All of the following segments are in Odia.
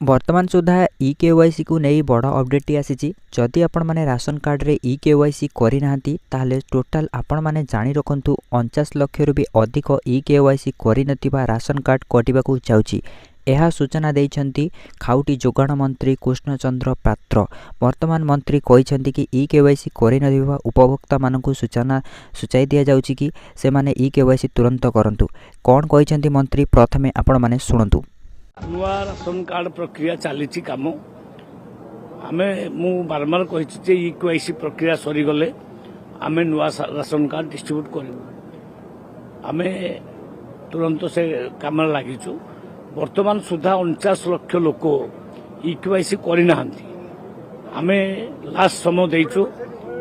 ବର୍ତ୍ତମାନ ସୁଦ୍ଧା ଇ କେୱାଇସିକୁ ନେଇ ବଡ଼ ଅପଡ଼େଟ୍ଟି ଆସିଛି। ଯଦି ଆପଣମାନେ ରାସନ କାର୍ଡ଼ରେ ଇ କେୱାଇସି କରିନାହାନ୍ତି, ତାହେଲେ ଟୋଟାଲ୍ ଆପଣମାନେ ଜାଣି ରଖନ୍ତୁ, 49 ଲକ୍ଷରୁ ବି ଅଧିକ ଇ କେୱାଇସି କରିନଥିବା ରାସନ କାର୍ଡ଼ କଟିବାକୁ ଯାଉଛି। ଏହା ସୂଚନା ଦେଇଛନ୍ତି ଖାଉଟି ଯୋଗାଣ ମନ୍ତ୍ରୀ କୃଷ୍ଣଚନ୍ଦ୍ର ପାତ୍ର। ବର୍ତ୍ତମାନ ମନ୍ତ୍ରୀ କହିଛନ୍ତି କି ଇ କେୱାଇସି କରିନଥିବା ଉପଭୋକ୍ତାମାନଙ୍କୁ ସୂଚାଇ ଦିଆଯାଉଛି କି ସେମାନେ ଇ କେୱାଇସି ତୁରନ୍ତ କରନ୍ତୁ। କ'ଣ କହିଛନ୍ତି ମନ୍ତ୍ରୀ, ପ୍ରଥମେ ଆପଣମାନେ ଶୁଣନ୍ତୁ। ନୂଆ ରାସନ କାର୍ଡ଼ ପ୍ରକ୍ରିୟା ଚାଲିଛି କାମ। ମୁଁ ବାରମ୍ବାର କହିଛି ଯେ ଇ କେୱାଇସି ପ୍ରକ୍ରିୟା ସରିଗଲେ ଆମେ ନୂଆ ରାସନ କାର୍ଡ଼ ଡିଷ୍ଟ୍ରିବ୍ୟୁଟ୍ କରିବୁ। ଆମେ ତୁରନ୍ତ ସେ କାମରେ ଲାଗିଛୁ। ବର୍ତ୍ତମାନ ସୁଦ୍ଧା 49 ଲକ୍ଷ ଲୋକ ଇ କେୱାଇସି କରିନାହାନ୍ତି। ଆମେ ଲାଷ୍ଟ ସମୟ ଦେଇଛୁ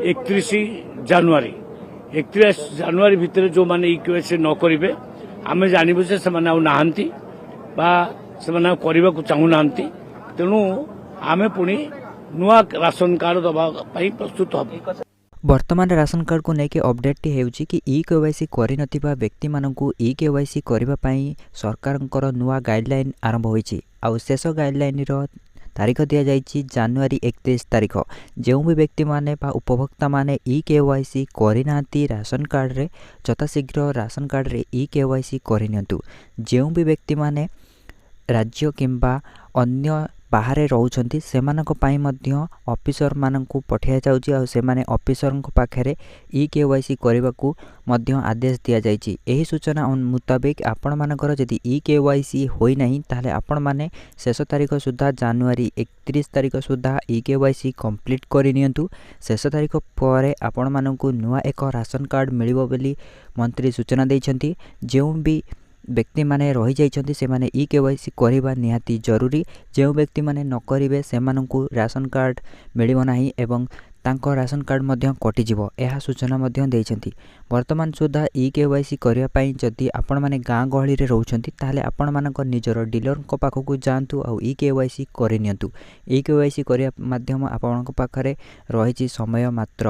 31 ଜାନୁଆରୀ। 31 ଜାନୁଆରୀ ଭିତରେ ଯେଉଁମାନେ ଇ କେୱାଇସି ନ କରିବେ, ଆମେ ଜାଣିବୁ ଯେ ସେମାନେ ଆଉ ନାହାନ୍ତି ବା ସେମାନେ ଆଉ କରିବାକୁ ଚାହୁଁନାହାନ୍ତି। ତେଣୁ ଆମେ ପୁଣି ନୂଆ ରାସନ କାର୍ଡ଼ ଦେବା ପାଇଁ ପ୍ରସ୍ତୁତ ହେବୁ। ବର୍ତ୍ତମାନ ରାସନ କାର୍ଡ଼କୁ ନେଇକି ଅପଡ଼େଟ୍ଟି ହେଉଛି କି ଇ କେୱାଇସି କରିନଥିବା ବ୍ୟକ୍ତିମାନଙ୍କୁ ଇ କେୱାଇସି କରିବା ପାଇଁ ସରକାରଙ୍କର ନୂଆ ଗାଇଡ଼ଲାଇନ୍ ଆରମ୍ଭ ହୋଇଛି। ଆଉ ଶେଷ ଗାଇଡ଼ଲାଇନ୍ର ତାରିଖ ଦିଆଯାଇଛି ଜାନୁଆରୀ 31 ତାରିଖ। ଯେଉଁ ବି ବ୍ୟକ୍ତିମାନେ ବା ଉପଭୋକ୍ତାମାନେ ଇ କେୱାଇସି କରିନାହାନ୍ତି ରାସନ କାର୍ଡ଼ରେ, ଯଥାଶୀଘ୍ର ରାସନ କାର୍ଡ଼ରେ ଇ କେୱାଇସି କରିନିଅନ୍ତୁ। ଯେଉଁ ବି ବ୍ୟକ୍ତିମାନେ ରାଜ୍ୟ କିମ୍ବା ଅନ୍ୟ ବାହାରେ ରହୁଛନ୍ତି, ସେମାନଙ୍କ ପାଇଁ ମଧ୍ୟ ଅଫିସରମାନଙ୍କୁ ପଠାଯାଉଛି ଆଉ ସେମାନେ ଅଫିସରଙ୍କ ପାଖରେ ଇ କେୱାଇସି କରିବାକୁ ମଧ୍ୟ ଆଦେଶ ଦିଆଯାଇଛି। ଏହି ସୂଚନା ମୁତାବିକ ଆପଣମାନଙ୍କର ଯଦି ଇ କେୱାଇସି ହୋଇନାହିଁ, ତାହେଲେ ଆପଣମାନେ ଶେଷ ତାରିଖ ସୁଦ୍ଧା, ଜାନୁଆରୀ 31 ତାରିଖ ସୁଦ୍ଧା ଇ କେୱାଇସି କମ୍ପ୍ଲିଟ୍ କରିନିଅନ୍ତୁ। ଶେଷ ତାରିଖ ପରେ ଆପଣମାନଙ୍କୁ ନୂଆ ଏକ ରାସନ କାର୍ଡ଼ ମିଳିବ ବୋଲି ମନ୍ତ୍ରୀ ସୂଚନା ଦେଇଛନ୍ତି। ଯେଉଁ ବି ବ୍ୟକ୍ତିମାନେ ରହିଯାଇଛନ୍ତି, ସେମାନେ ଇ କେୱାଇସି କରିବା ନିହାତି ଜରୁରୀ। ଯେଉଁ ବ୍ୟକ୍ତିମାନେ ନ କରିବେ, ସେମାନଙ୍କୁ ରାସନ କାର୍ଡ଼ ମିଳିବ ନାହିଁ ଏବଂ ତାଙ୍କ ରାସନ କାର୍ଡ଼ ମଧ୍ୟ କଟିଯିବ, ଏହା ସୂଚନା ମଧ୍ୟ ଦେଇଛନ୍ତି। ବର୍ତ୍ତମାନ ସୁଦ୍ଧା ଇ କେୱାଇସି କରିବା ପାଇଁ ଯଦି ଆପଣମାନେ ଗାଁ ଗହଳିରେ ରହୁଛନ୍ତି, ତାହେଲେ ଆପଣମାନଙ୍କ ନିଜର ଡିଲରଙ୍କ ପାଖକୁ ଯାଆନ୍ତୁ ଆଉ ଇ କେୱାଇସି କରିନିଅନ୍ତୁ। ଇ କେୱାଇସି କରିବା ମାଧ୍ୟମ ଆପଣଙ୍କ ପାଖରେ ରହିଛି ସମୟ ମାତ୍ର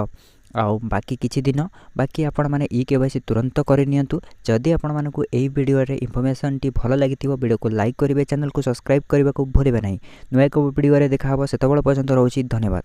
ଆଉ ବାକି କିଛି ଦିନ ବାକି। ଆପଣମାନେ ଇ କେୱାଇସି ତୁରନ୍ତ କରିନିଅନ୍ତୁ। ଯଦି ଆପଣମାନଙ୍କୁ ଏହି ଭିଡ଼ିଓରେ ଇନଫର୍ମେସନ୍ଟି ଭଲ ଲାଗିଥିବ, ଭିଡ଼ିଓକୁ ଲାଇକ୍ କରିବେ, ଚ୍ୟାନେଲକୁ ସବସ୍କ୍ରାଇବ୍ କରିବାକୁ ଭୁଲିବେ ନାହିଁ। ନୂଆ ଏକ ଭିଡ଼ିଓରେ ଦେଖାହେବ, ସେତେବେଳେ ପର୍ଯ୍ୟନ୍ତ ରହୁଛି। ଧନ୍ୟବାଦ।